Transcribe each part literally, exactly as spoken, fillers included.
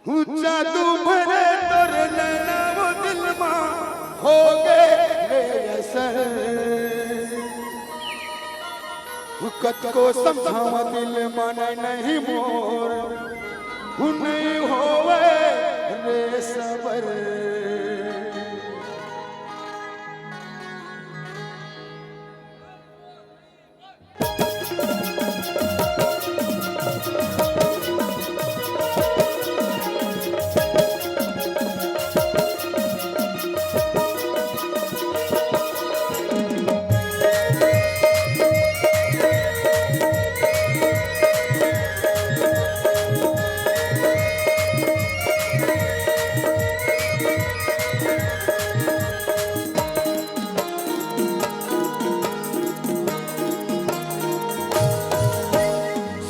ऊंचा तू भरे तोर नैना वो दिल मा हो गे रे असर। कतको समझावा दिल माने नहीं मोर, हु नहीं होवे रे सबर।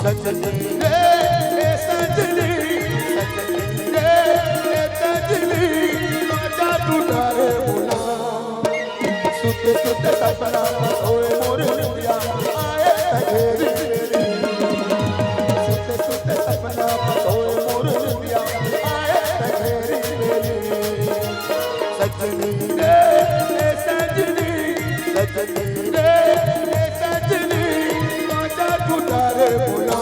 सजनी रे, सजनी, सजनी रे, सजनी, आजा तू डारे बोला। सुते सुते सपना में सोए मोर निंदिया, आए घेरी घेरी। सुते सुते सपना में सोए मोर निंदिया, आए घेरी घेरी। सजनी रे, सजनी, सजनी रे, सजनी, आजा तू डारे बोला।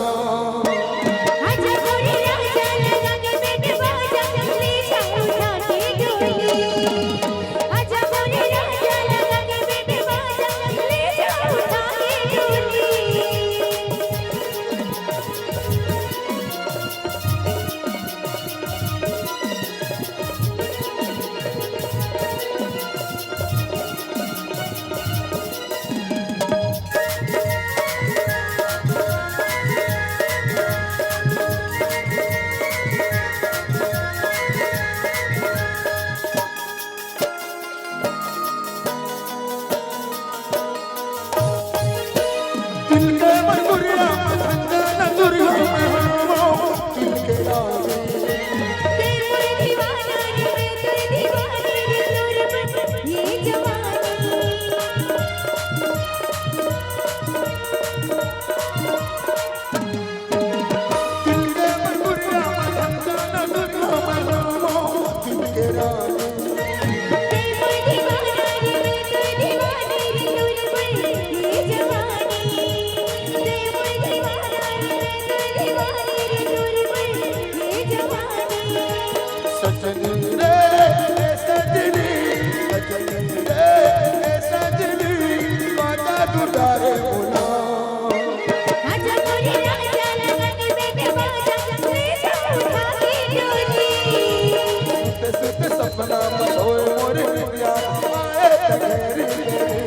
आजा गोरी राजा लगा के बेटे बाजा, ले जा उठा के डोली। आजा गोरी राजा लगा के बेटे बाजा, ले जा उठा के डोली। सजनी रे, सजनी, सजनी रे, सजनी, काटा तू डारे बोला। आजा मोरे राजा लगा के बेटे बाजा, ले जा उठा के डोली। सुते सुते सपना में सोए मोरे बिटिया, आए तकेरी तेरी।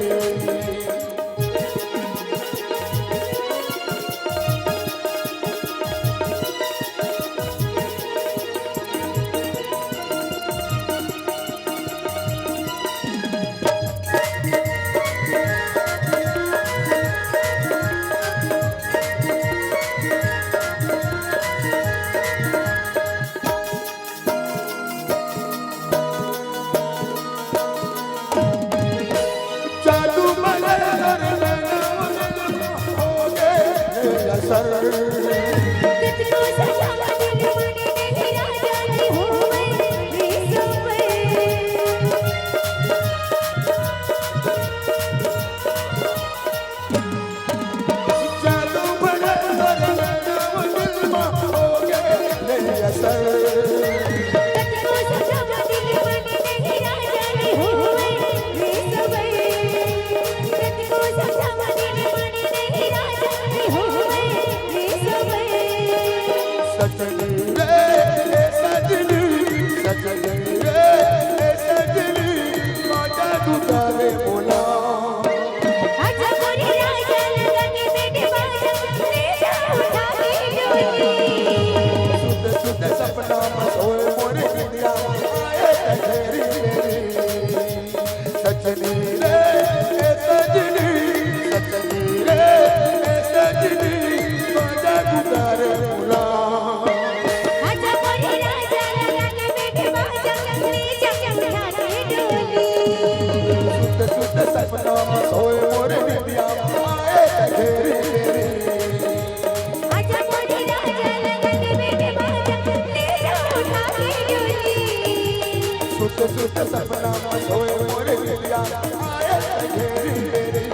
सुत सुत सपना म सोए मोरे बिटिया, आए त घेरी घेरी।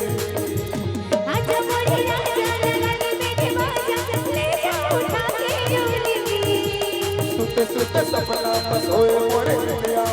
सुत सुत सपना म सोए मोरे बिटिया,